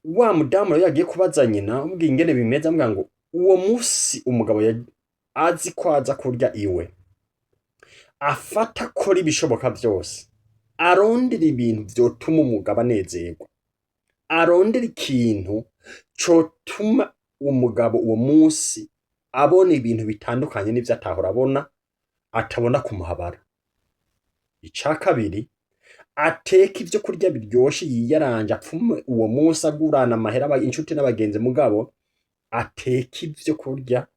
Wa mudamu rero yagiye kubaza nyina, amubwiye ingene bimeze, amubwira ngo uwo musi umugabo azi ko aza kurya iwe, afata akora ibishoboka vyose, arondera ibintu vyotuma umugabo anezerwa, arondera ikintu cotuma umugabo uwo musi abona ibintu bitandukanye n'ivyo atahora abona, atabona kumuhabara. Ica kabiri, ateka ivyo kurya biryoshe, yiyaranje, apfume uwo musi agurana amahera inshuti n'abagenzi, mugabo ateka ivyo kurya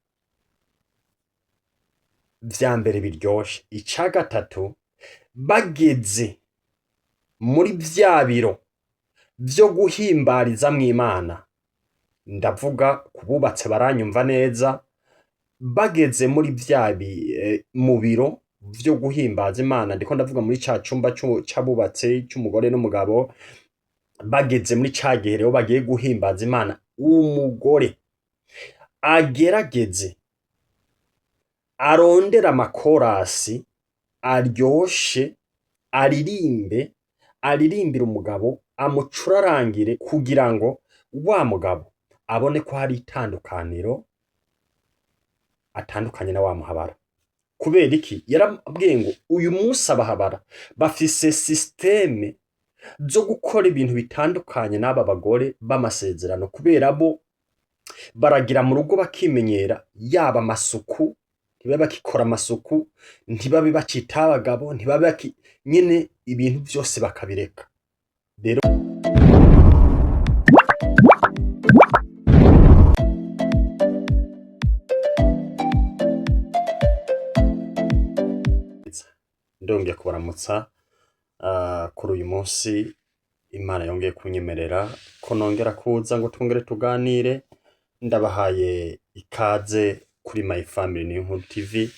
vya mbere biryoshe. Ica gatatu, bageze muri vya biro vyo guhimbarizamwo Imana, ndavuga kububatse baranyumva neza, bageze muri vya mu biro vyo guhimbaza Imana, ndiko ndavuga muri ca cumba c'abubatse c'umugore n'umugabo, bageze muri ca gihe rero bagiye guhimbaza Imana, umugore agerageze arondera amakorasi aryoshe, aririmbe, aririmbire umugabo, amucurarangire kugira ngo wa mugabo abone ko hari itandukaniro atandukanye na wa muhabara. Kubera iki? Yarabwiye ngo uyu munsi abahabara bafise systeme zo gukora ibintu bitandukanye n'aba bagore b'amasezerano, kubera bo baragira mu rugo bakimenyera, yaba amasuku ntibabe bakikora amasuku, ntibabe bacita abagabo, ntibabe nyene ibintu vyose bakabireka. Rero ndongeye kubaramutsa kuri uyu munsi Imana yongeye kunyemerera ko nongera kuza ngo twongere tuganire. Ndabahaye ikaze kuri My Family Niyonkuru TV,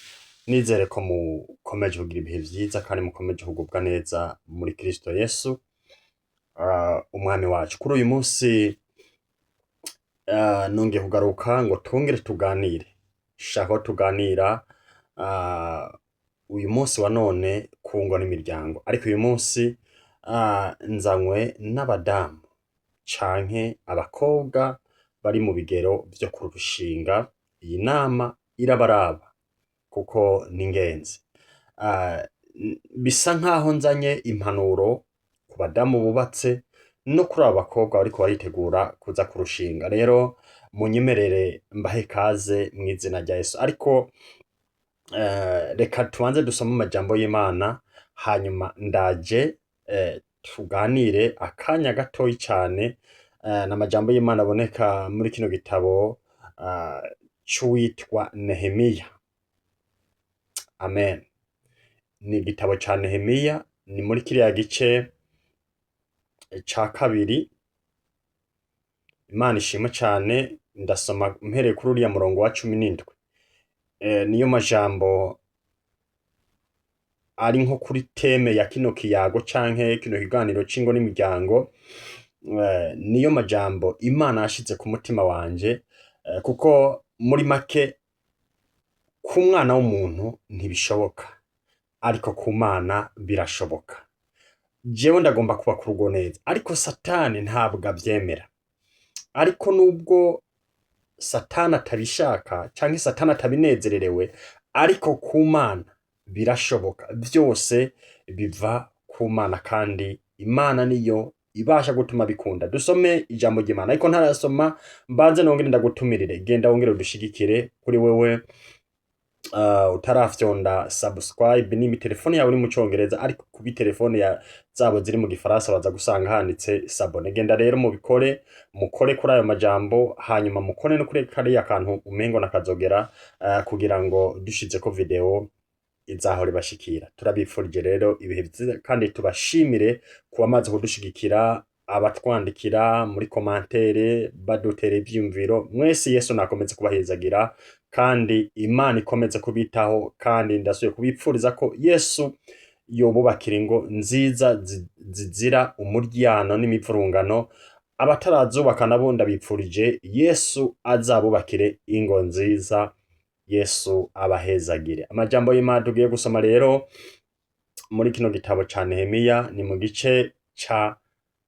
nizere ko mukomeje kugira ibihe vyiza kandi mukomeje kugubwa neza muri Kristo Yesu, umwami wacu. Kuri uyu munsi nongeye kugaruka ngo twongere tuganire. Shaka ko tuganira uyu munsi wa none ku ngo n'imiryango, ariko uyu munsi nzanywe n'abadamu canke abakobwa bari mu bigero vyo kurushinga. Iyi nama irabaraba kuko ni ingenzi. Bisa nkaho nzanye impanuro ku badamu bubatse no kuri abo bakobwa bariko baritegura kuza kurushinga. Rero munyemerere mbahe kaze mw'izina rya Yesu. Ariko reka tubanze dusome amajambo y'Imana, hanyuma ndaje tuganire akanya gatoyi cane. N'amajambo y'Imana aboneka muri kino gitabo c'uwitwa Nehemiya. Amen. Ni igitabo ca Nehemiya, ni muri kiriya gice ca kabiri. Imana ishimwe cane. Ndasoma mpereye kuri uriya murongo wa 17. Niyo majambo ari nko kuri teme ya kino kiyago canke kino kiganiro c'ingo n'imiryango. Niyo majambo Imana yashize ku mutima wanje, kuko muri make ku mwana w'umuntu ntibishoboka, ariko ku Mana birashoboka. Jewe ndagomba kubaka urugo neza, ariko Satani ntabwo avyemera. Ariko nubwo Satani atabishaka canke Satani atabinezererewe, ariko ku Mana birashoboka. Vyose biva ku Mana kandi Imana niyo ibasha gutuma bikunda. Dusome ijambo ry'Imana, ariko ntarasoma mbanze nongere ndagutumirire, genda wongere udushigikire. Kuri wewe utarafyonda subscribe, nimba telefone yawe iri mu congereza, ariko kubi telefone ya zabo ziri mu gifaransa baza gusanga handitse s'abonner. Genda rero mubikore, mukore kuri ayo majambo, hanyuma mukore no kuri kariya kantu umengo nakazogera, kugira ngo dushizeko video izahora ibashikira. Turabifurije rero ibihe vyiza kandi tubashimire kuba amaze kudushigikira, abatwandikira muri commentaire badutera ivyiyumviro. Mwese Yesu nakomeze kubahezagira kandi Imana ikomeze kubitaho, kandi ndasubiye kubipfuriza ko Yesu yobubakira ingo nziza zizira umuryano n'imivurungano. Abatarazubaka nabo ndabipfurije Yesu azabubakire ingo nziza, Yesu abahezagire. Amajambo y'Imana tugiye gusoma rero muri kino gitabo ca Nehemiya ni mu gice ca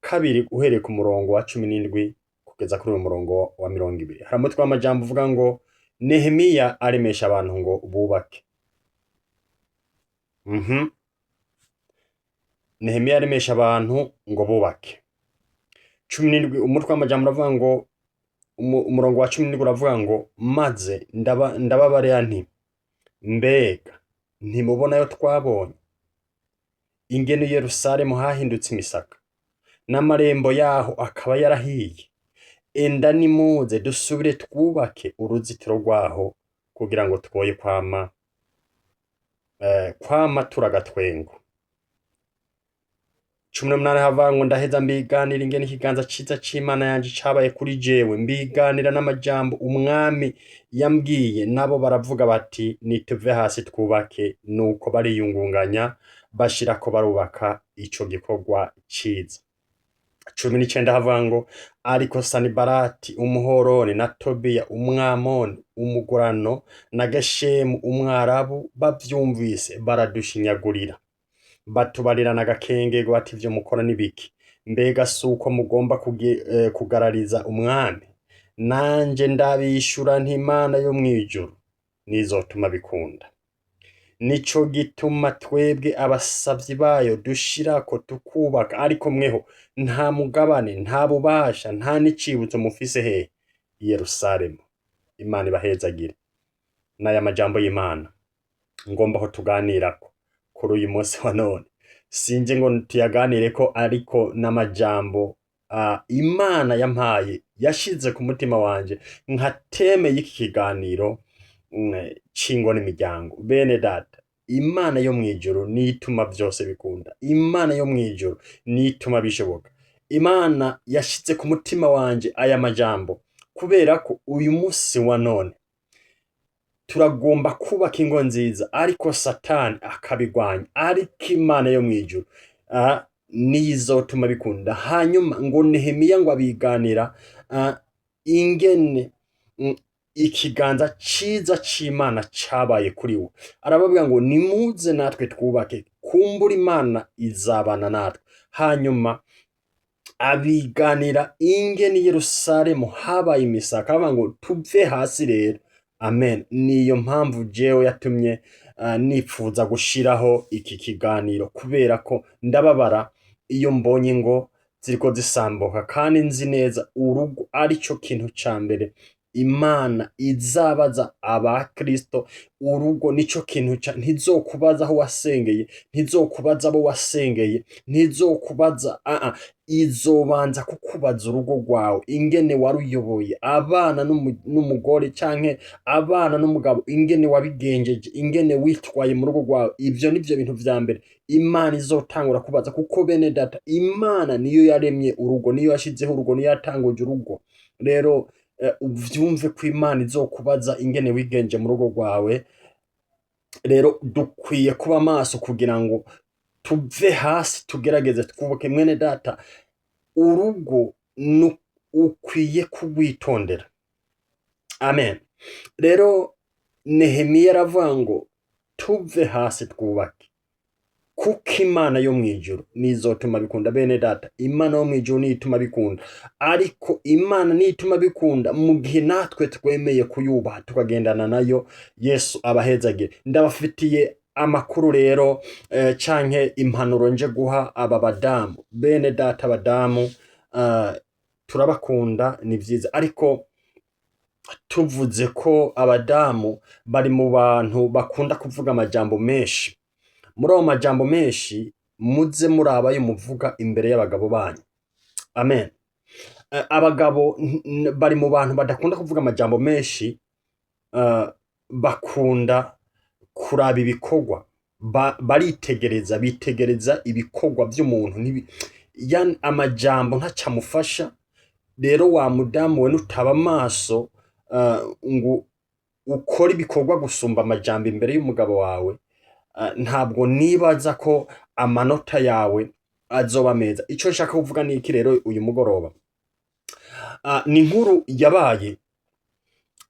kabiri uhereye ku murongo wa 17 kugeza kuri uyu murongo wa 20. Hari umutwe w'amajambo uvuga ngo Nehemiya aremesha abantu ngo bubake. Nehemiya aremesha abantu ngo bubake. 17, umutwe w'amajambo uravuga ngo umurongo wa 17 uravuga ngo maze ndababarira nti mbega ntimubona ayo twabonye ingene i Yerusalemu hahindutse imisaka n'amarembo yaho akaba yarahiye, enda nimuze dusubire twubake uruzitiro rwaho kugira ngo twoye kwama turagatwengo. 18 havuga ngo ndaheza mbiganira ingene ikiganza ciza c'Imana yanje cabaye kuri jewe, mbiganira n'amajambo umwami yambwiye, nabo baravuga bati nituve hasi twubake. Nuko bariyungunganya bashirako barubaka ico gikorwa ciza. 19 havuga ngo ariko Sanibalati umuhoroni na Tobiya umwamoni umugurano na Geshemu umwarabu bavyumvise baradushinyagurira, batubarirana agakengego bati ivyo mukora n'ibiki? Mbega suko mugomba kugarariza umwami? Nanje ndabishura nti Imana yo mw'ijuru nizotuma bikunda. Nico gituma twebwe abasavyi bayo dushirako tukubaka, ariko mweho nta mugabane, nta bubasha, nta n'icibutso mufise hehe i Yerusalemu. Imana ibahezagire. N'aya majambo y'Imana ngomba ko tuganirako kuri uyu munsi wa none. Sinje ngo tuyaganireko, ariko n'amajambo Imana yampaye, yashize ku mutima wanje nka thème y'iki kiganiro c'ingo n'imiryango. Bene data, Imana yo mw'ijuru niyo ituma vyose bikunda. Imana yo mw'ijuru niyo ituma bishoboka. Imana yashize ku mutima wanje aya majambo kubera ko uyu munsi wa none turagomba kubaka ingo nziza, ariko Satani akabigwanya, ariko Imana yo mw'ijuru niyo izotuma bikunda. Hanyuma ngo Nehemiya ngo abiganira ingene ikiganza ciza c'Imana cabaye kuri we, arababwira ngo nimuze natwe twubake, kumbura Imana izabana natwe. Hanyuma abiganira ingene i Yerusalemu habaye imisaka, aravuga ngo tuve hasi rero. Amen. Niyo mpamvu jewe yatumye nipfuza gushiraho iki kiganiro, kubera ko ndababara iyo mbonye ngo ziriko zisambuka, kandi nzi neza urugo arico kintu ca mbere Imana izabaza abakristo. Urugo nico kintu ca ntizokubaza aho wasengeye, ntizokubaza abo wasengeye, ntizokubaza izobanza kukubaza urugo rwawe, ingene waruyoboye, abana n'umugore canke abana n'umugabo, ingene wabigenjeje, ingene witwaye mu rugo rwawe. Ivyo nivyo bintu vya mbere Imana izotangura kubaza, kuko bene data, Imana niyo yaremye urugo, niyo yashizeho urugo, niyo yatanguje urugo. Rero uvyumve ko Imana izokubaza ingene wigenje mu rugo rwawe. Rero dukwiye kuba maso kugira ngo tuve hasi tugerageze twubake. Mwene data, urugo ukwiye kurwitondera. Amen. Rero Nehemiya aravuga ngo tuve hasi twubake, kuko Imana yo mw'ijuru nizotuma bikunda. Bene data, Imana yo mw'ijuru niyo ituma bikunda, ariko Imana niyo ituma bikunda mu gihe natwe twemeye kuyubaha tukagendana nayo. Yesu abahezagire. Ndabafitiye amakuru rero canke impanuro nje guha aba badamu. Bene data badamu, turabakunda, ni vyiza, ariko tuvuze ko abadamu bari mu bantu bakunda kuvuga amajambo menshi. Muri ayo majambo menshi, muze muraba ayo muvuga imbere y'abagabo banyu. Amen. Abagabo bari mu bantu badakunda kuvuga amajambo menshi, bakunda kuraba ibikorwa, baritegereza, bitegereza ibikorwa vy'umuntu, amajambo ntacamufasha. Rero wa mudamu we, nutaba amaso ngo ukore ibikorwa gusumba amajambo imbere y'umugabo wawe, ntabwo nibaza ko amanota yawe azoba meza. Ico nshaka kuvuga ni iki rero uyu mugoroba? Ni inkuru yabaye,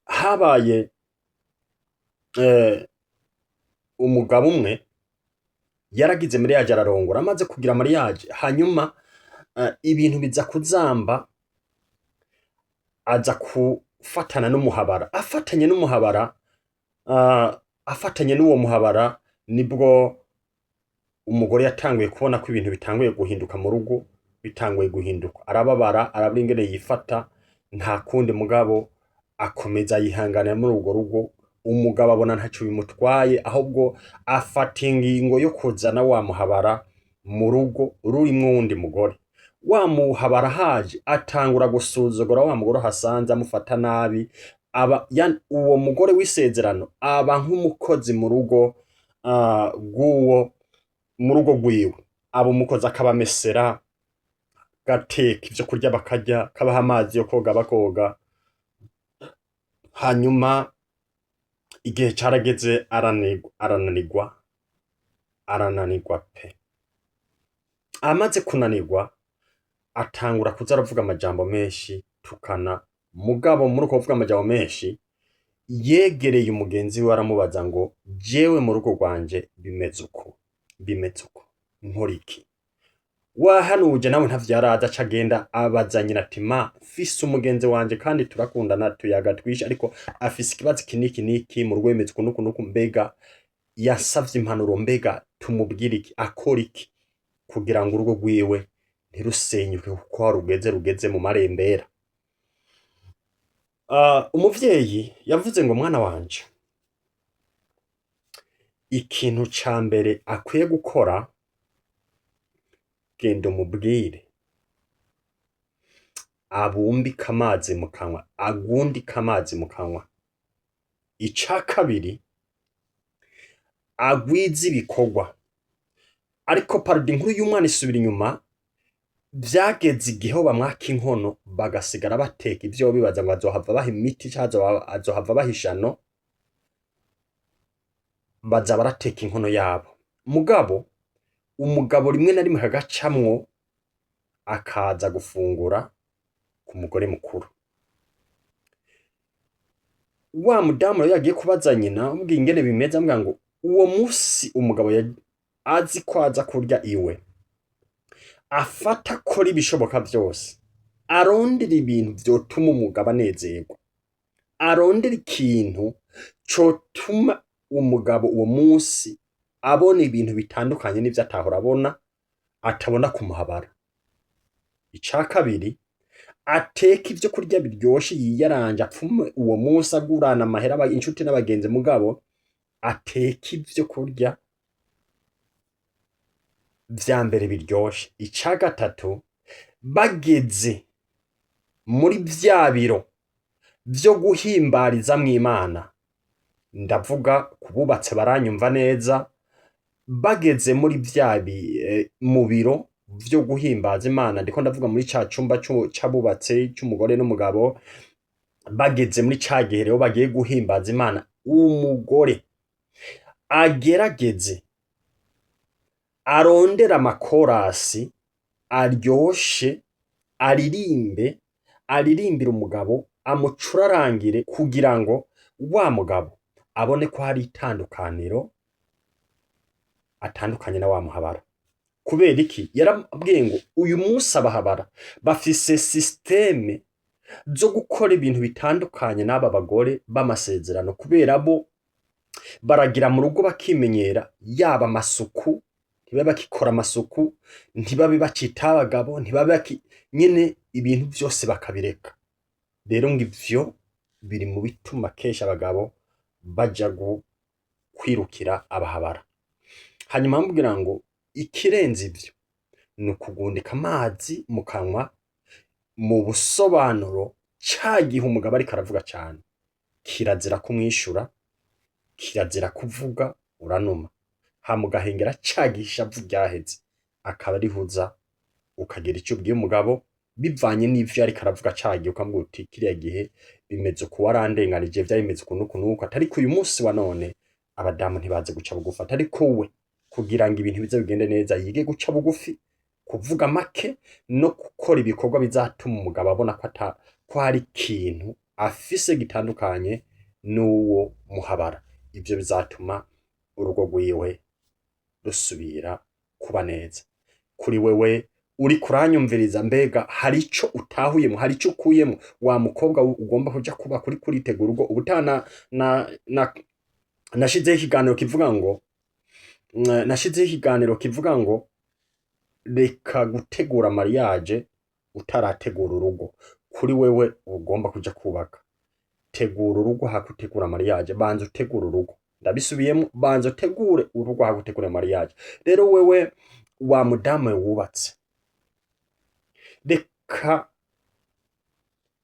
habaye umugabo umwe yaragize mariage, ararongora. Amaze kugira mariage, hanyuma ibintu biza kuzamba. Aza kufatana n'umuhabara, afatanye n'umuhabara, afatanye n'uwo muhabara, nibwo umugore yatanguye kubona ko ibintu bitanguye guhinduka mu rugo, bitanguye guhinduka. Arababara, arabura ingene yifata, nta kundi, mugabo akomeza yihanganira muri urwo rugo. Umugabo abona ntaco bimutwaye, ahubwo afata ingingo yo kuzana wa muhabara mu rugo rurimwo uwundi mugore. Wa muhabara haje atangura gusuzugura wa mugore ahasanze, amufata nabi. Aba uwo mugore w'isezerano aba nk'umukozi mu rugo, rw'uwo mu rugo rwiwe, aba umukozi, akabamesera, gateka ivyo kurya bakarya, kabaha amazi yo koga bakoga. Hanyuma igihe carageze arananirwa, arananirwa, arananirwa pe. Amaze kunanirwa atangura kuza aravuga amajambo menshi, tukana. Mugabo muri uko kuvuga amajambo menshi, yegereye umugenzi we aramubaza ngo: "Jewe mu rugo rwanje bimeze uko, bimeze uko, nkora iki?" Wahanuje nawe ntavyaraza, aca agenda abaza nyina ati: "Ma, mfise umugenzi wanje kandi turakundana, tuyaga twishi, ariko afise ikibazo iki n'iki n'iki mu rugo, bimeze uku n'uku n'uku. Mbega yasavye impanuro, mbega tumubwire iki, akora iki kugira ngo urugo rwiwe ntirusenyuke, kuko aho rugeze rugeze mu marembera?" Umuvyeyi yavuze ngo: "Mwana wanje, ikintu ca mbere akwiye gukora, genda umubwire abumbike amazi mu kanwa, agundike amazi mu kanwa. Ica kabiri, agwize ibikorwa." Ariko parodi inkuru y'umwana isubira inyuma. Vyageze igihe aho bamwaka inkono, bagasigara bateka ivyo bibaza ngo azohava baha imiti canke azohava baha ishano, baza barateka inkono yabo. Mugabo umugabo rimwe na rimwe akagacamwo, akaza gufungura ku mugore mukuru. Wa mudamu rero yagiye kubaza nyina, amubwiye ingene bimeze, amubwira ngo uwo musi umugabo azi ko aza kurya iwe, afata akora ibishoboka vyose, arondera ibintu vyotuma umugabo anezerwa, arondera ikintu cotuma umugabo uwo musi abona ibintu bitandukanye n'ivyo atahora abona, atabona kumuhabara. Ica kabiri, ateka ivyo kurya biryoshe, yiyaranje, apfume uwo musi agurana amahera inshuti n'abagenzi, mugabo ateka ivyo kurya vya mbere biryoshe. Ica gatatu, bageze muri vya biro vyo guhimbarizamwo Imana, ndavuga kububatse baranyumva neza, bageze muri vya mu biro vyo guhimbaza Imana, ndiko ndavuga muri ca cumba c'abubatse c'umugore n'umugabo, bageze muri ca gihe rero bagiye guhimbaza Imana, umugore agerageze arondere amakorasi aryoshe, aririmbe, aririmbire umugabo, amucurarangire, kugira ngo wa mugabo abone ko hari itandukaniro atandukanye na wa muhabara. Kubera iki? Yarabwiye ngo uyu munsi abahabara bafise système zo gukora ibintu bitandukanye n'aba bagore b'amasezerano, kubera bo baragira mu rugo bakimenyera, yaba amasuku ntibabe bakikora amasuku, ntibabe bacitaho abagabo, ntibabe nyene ibintu vyose bakabireka. Rero ngo ivyo biri mu bituma kenshi abagabo baja kwirukira abahabara. Hanyuma bamubwira ngo ikirenze ivyo ni ukugundika amazi mu kanwa. Mu busobanuro, ca gihe umugabo ariko aravuga cane, kirazira kumwishura, kirazira kuvuga, uranuma, hama ugahengera ca gihe ishavu ryaheze, akaba arihuza ukagira ico ubwiye umugabo bivanye n'ivyo ariko aravuga ca gihe, ukamubwira uti: "Kiriya gihe bimeze uku, warandenganije, vyari bimeze uku n'uku n'uku." Atariko uyu munsi wa none abadamu ntibazi guca bugufi, atariko we kugira ngo ibintu bize bigende neza, yige guca bugufi, kuvuga make no gukora ibikorwa bizatuma umugabo abona ko ata ko hari ikintu afise gitandukanye n'uwo muhabara. Ivyo bizatuma urugo rwiwe rusubira kuba neza. Kuri wewe. Uri kuranyumviriza, mbega hari ico utahuyemo, hari ico ukuyemo? Wa mukobwa ugomba kuja kuba kuri kuritegura urugo, ubutaha na nashizeho ikiganiro kivuga ngo reka gutegura mariage utarategura urugo. Kuri wewe ugomba kuja kubaka, tegura urugo hakutegura mariage. Banza utegura urugo, ndabisubiyemo, banza utegure urugo hakutegura mariage. Rero wewe wa mudamu wubatse,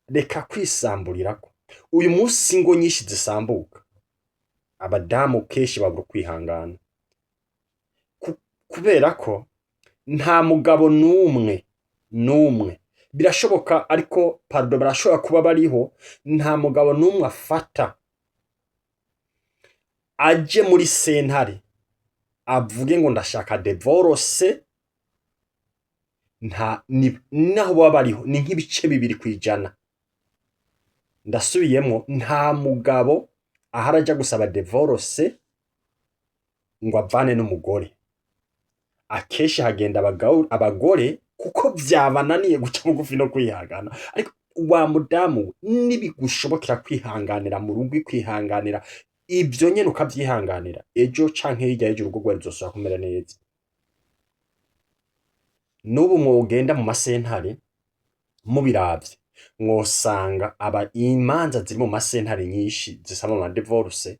reka kwisamburirako. Uyu munsi ingo nyinshi zisambuka, abadamu kenshi babura kwihangana. Kubera ko nta mugabo n'umwe n'umwe, birashoboka ariko, pardon, barashobora kuba bariho, nta mugabo n'umwe afata aje muri sentare avuge ngo ndashaka divorce. Nta ni, naho baba bariho ni nk'ibice 2%. Ndasubiyemwo, nta mugabo aho araja gusaba divorce ngo avane n'umugore. Akenshi hagenda abagore kuko vyabananiye guca bugufi no kwihangana. Ariko wa mudamu we, nibigushobokera kwihanganira mu rugo, kwihanganira ivyo nyene ukavyihanganira, ejo canke hirya y'ejo urugo rwawe ruzosubira kumera neza. N'ubu mwogenda mu masentare mubiravye, mwosanga aba imanza ziri mu masentare nyinshi zisaba ama divorce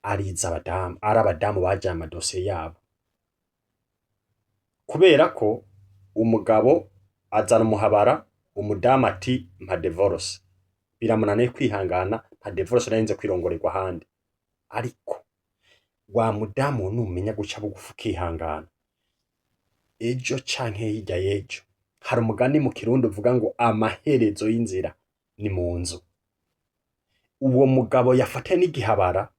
ari iz'abadamu, ari abadamu bajanye amadosiye yabo, kubera ko umugabo azana umuhabara, umudamu ati mpa divorce, biramunaniye kwihangana, mpa divorce narinze kwirongorerwa ahandi. Ariko wa mudamu, numenya guca bugufi ukihangana, ejo canke hirya y'ejo, hari umugani mu Kirundi uvuga ngo amaherezo y'inzira ni mu nzu. Uwo mugabo yafatanye n'igihabara,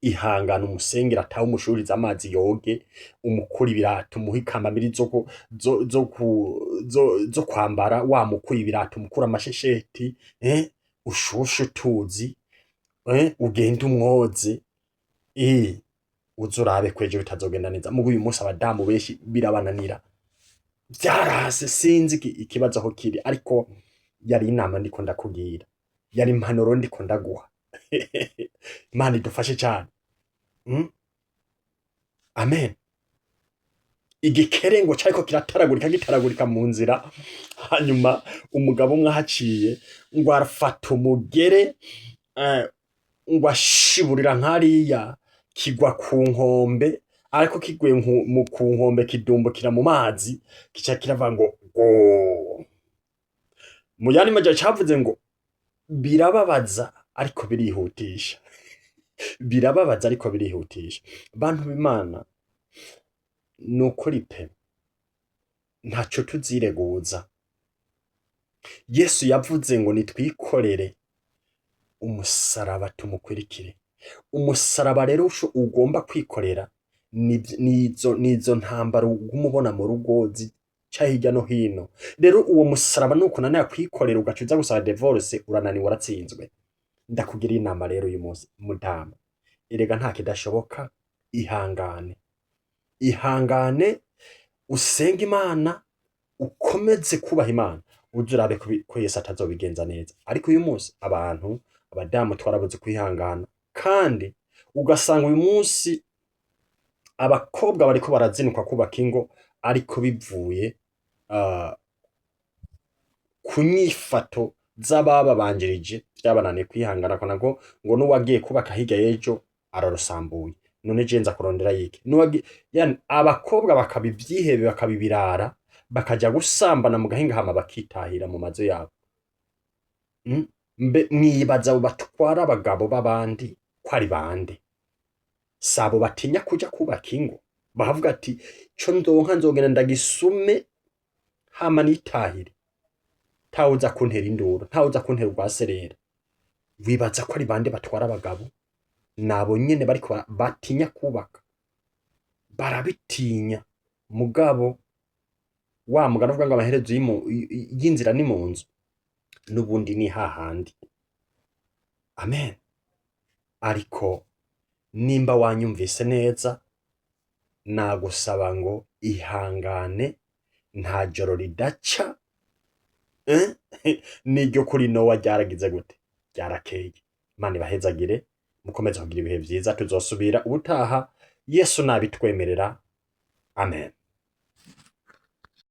ihangana, umusengera atahe, umushurize amazi yoge, umukura ibirato, umuhe ikambambiri zo kwambara, wamukuye ibirato umukura amashesheti, ushushe utuzi, ugende umwoze, uze urabe ko ejo bitazogenda neza. Muga uyu munsi abadamu benshi birabananira, vyarase, sinzi ikibazo aho kiri. Ariko yari inama ndiko ndakubwira, yari impanuro ndiko ndaguha. Imana idufashe cyane. Amen. Igikere ngo cariko kirataragurika gitaragurika mu nzira, hanyuma umugabo umwe ahaciye ngo arafata umugere, ngo ashiburira nkariya, kigwa ku nkombe. Ariko kiguye ku nkombe kidumbukira mu mazi, kica kirava ngo go mu yandi majambo cavuze ngo birababaza ariko birihutisha, birababaza ariko birihutisha. Bantu b'Imana, ni ukuri pe, ntaco tuzireguza. Yesu yavuze ngo nitwikorere umusaraba tumukurikire. Umusaraba rero ugomba kwikorera nizo ntambara uguma ubona mu rugo zica hirya no hino. Rero uwo musaraba nukunanira kwikorera ugaca uza gusaba divorce, urananiwe, uratsinzwe. Ndakugira inama rero uyu munsi, mudamu, erega nta kidashoboka. Ihangane, ihangane, usenge Imana, ukomeze kubaha Imana, uze urabe ko Yesu atazobigenza neza. Ariko uyu munsi abantu, abadamu, twarabuze kwihangana, kandi ugasanga uyu munsi abakobwa bariko barazinuka kubaka ingo, ariko bivuye ku nyifato z'abababanjirije vyabananiye kwihangana. Ko nago ngo n'uwagiye kubaka hirya y'ejo ararusambuye, none je nza kurondera yiki? Yani abakobwa bakaba ivyihebe, bakaba ibirara, bakaja gusambana mu gahinga, hama bakitahira mu mazu yabo. Mbe mwibaza abo batwara abagabo b'abandi ko ari bande? Sabo batinya kuja kubaka ingo, bakavuga ati co ndonka nzogenda ndagisume hama nitahire, ntawuza kuntera induru, ntawuza kuntera urwaserera. Wibaza ko ari bande batwara abagabo? Nabo nyene bariko batinya kubaka, barabitinya. Mugabo wa mugani uvuga ngo amaherezo y'inzira ni mu nzu, n'ubundi ni hahandi. Amen. Ariko nimba wanyumvise neza, nagusaba ngo ihangane. Nta joro ridaca, eh? N'iryo kuri Nowa ryaragize gute? Ryarakeye. Imana ibahezagire, mukomeze kugira ibihe vyiza. Tuzosubira ubutaha Yesu nabitwemerera. Amen.